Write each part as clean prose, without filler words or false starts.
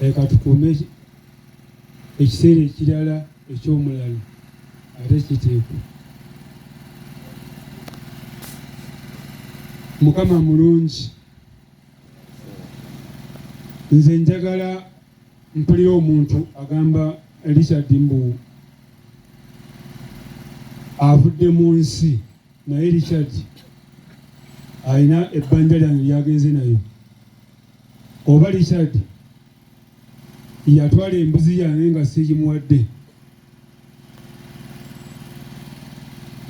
Leka tukuume ekiseera ekirala eky'omulala ate kiteekwa. Mukama mulungi. Nze njagala mpulira omuntu agamba Richard mbu avudde mu nsi, naye Richard alina ebbanja lyange lyagenze nayo. Oba Richard yatwala embuzi yange nga sigimuwadde.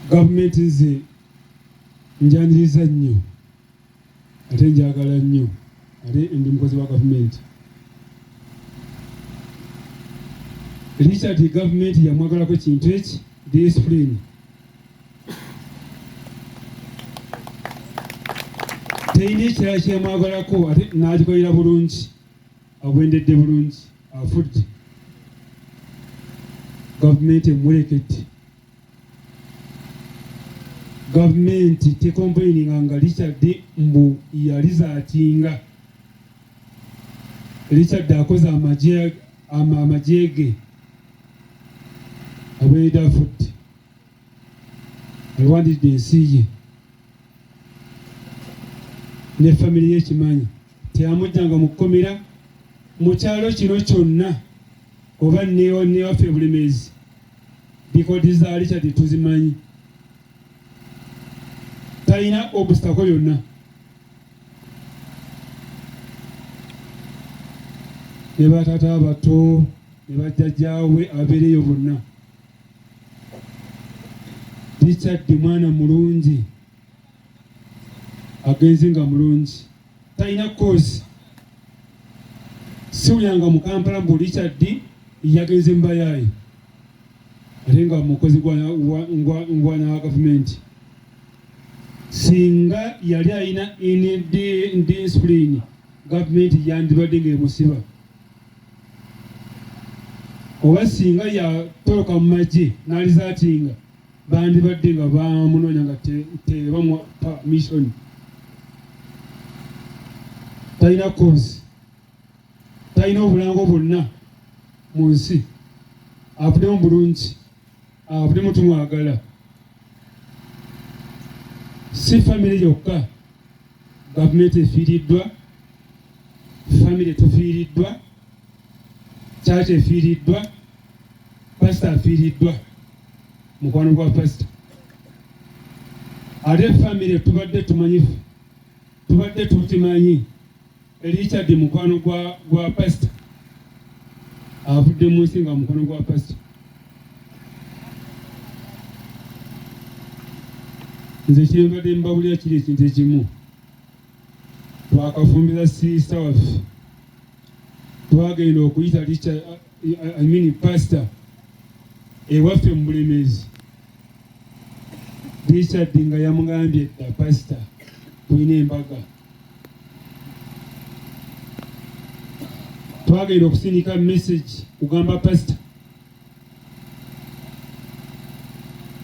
Gavumenti nze njaniriza nnyo ate njagala nnyo, ate ndi mukozi wa gavumenti. Richard gavumenti yamwagalako kintu eki discipline. Terina ekirala kyemwagalako ate n'agikolera bulungi, agwendedde bulungi, afudde. Gavumenti emuwerekedde. Gavumenti tekomplaininga nga Richard mbu yalizaatinga. Richard akoze amagye ge abwedde afudde, alwandiridde ensi ye ne famire ye ekimanyi. Teyamuggyanga mu kkomera mu kyalo kino kyonna oba newaffe e Bulemeezi. Likodi za Richard tuzimanyi, talina obstacle yonna. Ne bataata abato ne bajjajjaawe abeereyo bonna. Richard mwana mulungi, agenze nga mulungi, talina koozi. Siwuliranga mu Kampala mbu Richard yagenze mu bayaayi, ate nga mukozi ngwana wa gavumenti. Singa yali alina indiscipline, gavumenti yandibadde ng'emusiba, oba singa yatoloka mu magye n'alizaatinga, bandibadde nga bamunoonya nga tebamuwa permission. Talina cause, talina obulango bwonna mu nsi, avuddemu bulungi, avuddemu tumwagala. Si famire yokka, gavumenti efiiriddwa, famire tufiiriddwa, kyaki efiiriddwa, pasita afiiriddwa, mukwano gwa pasita. Ate famire tubadde tumanyi, tubadde tukimanyi Richard mukwano gwa pasita, avudde mu nsi nga mukwano gwa pasita. Nze kyembadde mbabulira kiri ekintu ekimu, twakafumbiza siisita waffe, twagenda okuyita Richard, I mean pastor ewaffe mu Bulemeezi. Richard nga yamugambye dda, pastor tulina embaga. Twagenda okusindika message kugamba pastor,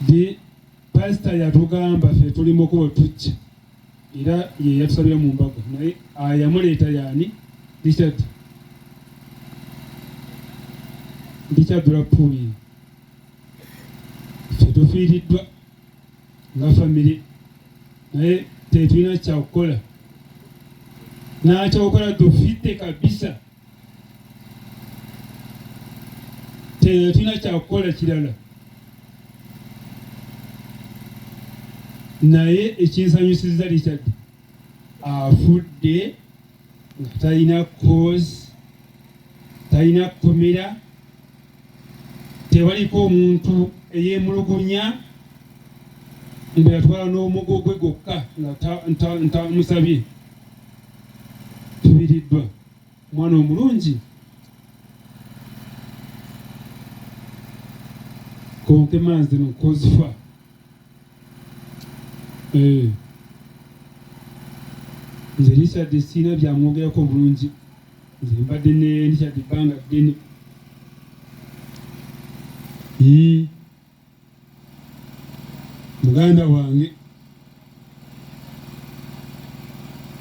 di pastor yatugamba ffe tuli mukubo tujja, era ye yatusabira mu mbaga, naye ayamuleeta yaani Richard. Richard Rapuyi, ffe tufiiriddwa nga famire, naye tetulina kyakukola, nakyokola tufite kabisa, tetulina kyakukola kirala. Naye ekinsanyusiza, Richard afudde nga talina cause, talina kkomera, tewaliko omuntu eyemulugunya mbu yatwala n'omugo gwe gwokka nga ntamusabye. Tubiriddwa mwana omulungi, konke manzi nokozifa. Nze Richard sirina byamwogerako bulungi, nze mbadde ne Richard ebbanga ddene. Muganda wange,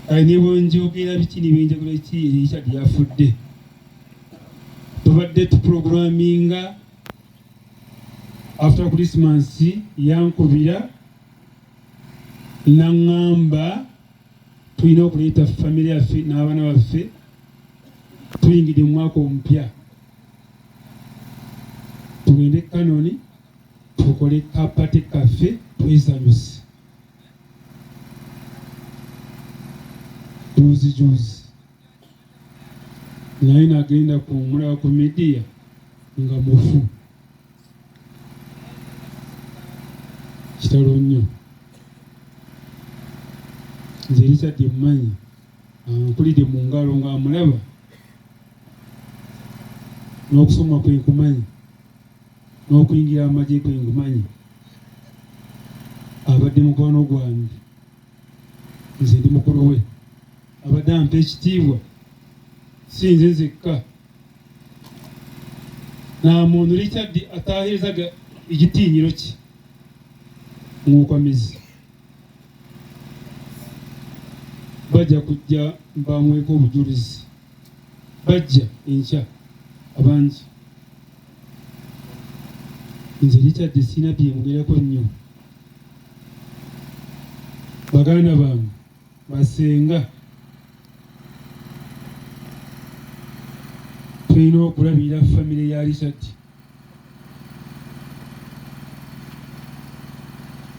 kale ne bwenjogera biki ne byenjogera ki, Richard yafudde. Tubadde tuprogramminga after Christmas, yankubira naŋŋamba tulina okuleeta famire yaffe n'abaana baffe, tuyingidde mu mwaka omupya, tugende Kanoni tukole ka party kaffe twesanyuse. Juzi juzi naye nagenda kumulaba ku media nga mufu. Kitalo nnyo. Nze Richard mmanyi, ankulidde mu ngalo nga amulaba n'okusoma kwe nkumanyi n'okuyingira amagye kwe nkumanyi. Abadde mukwano gwange, nze ndi mukulu we, abadde ampa ekitiibwa, si nze nzekka. Nta muntu Richard ataherezaga igitinyiro cye nk'uko ameze. Bajja kujja bamweko obujulizi, bajja enkya abangi. Nze Richard sirina byemugerako nnyo. Baganda bange basenga, tulina okulabirira famire ya Richard,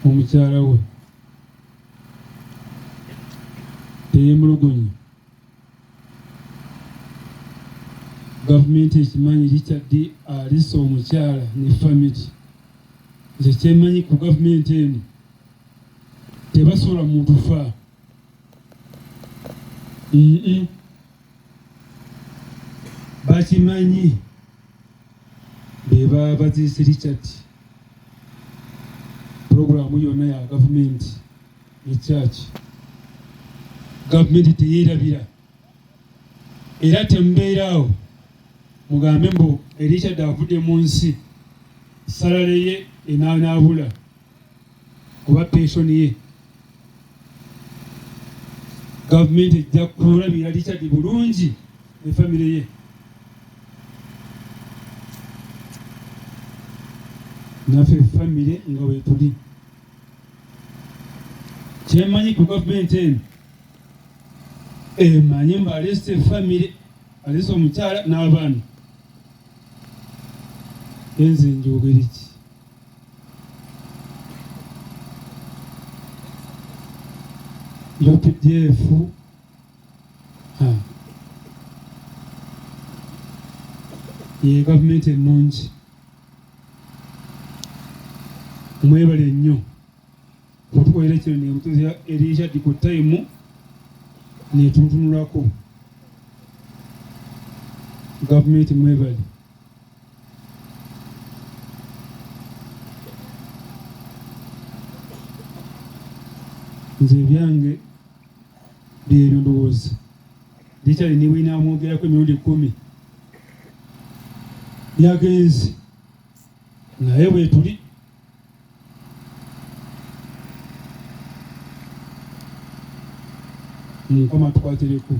omukyala we teyemulugunya. Gavumenti ekimanyi Richard alisa omukyala ne famire. Nze kyemanyi ku gavumenti eno, tebasobola muntu fa. Bakimanyi be baba baziise Richard. Pulogulaamu yonna ya gavumenti ne kyaki, gavumenti teyeerabira era temubeeraawo mugambe mbu Richard avudde mu nsi, salary ye enaanaabula oba pension ye. Gavumenti ejja kulabira Richard bulungi ne famire ye. Naffe famire nga wetuli, kyemanyi ku gavumenti eno, emanyi mbu alese famire, alese omukyala n'abaana. Enze njogere ki? UPDF ye gavumenti ennungi, mwebale nnyo kutukolera kino nemutuza Richard ku time netutunulako. Gavumenti mwebale. Nze ebyange byebyo ndowooza. Richard ne bwenamwogerako emirundi 10 yagenze, naye bwetuli Mukama tukwatireko.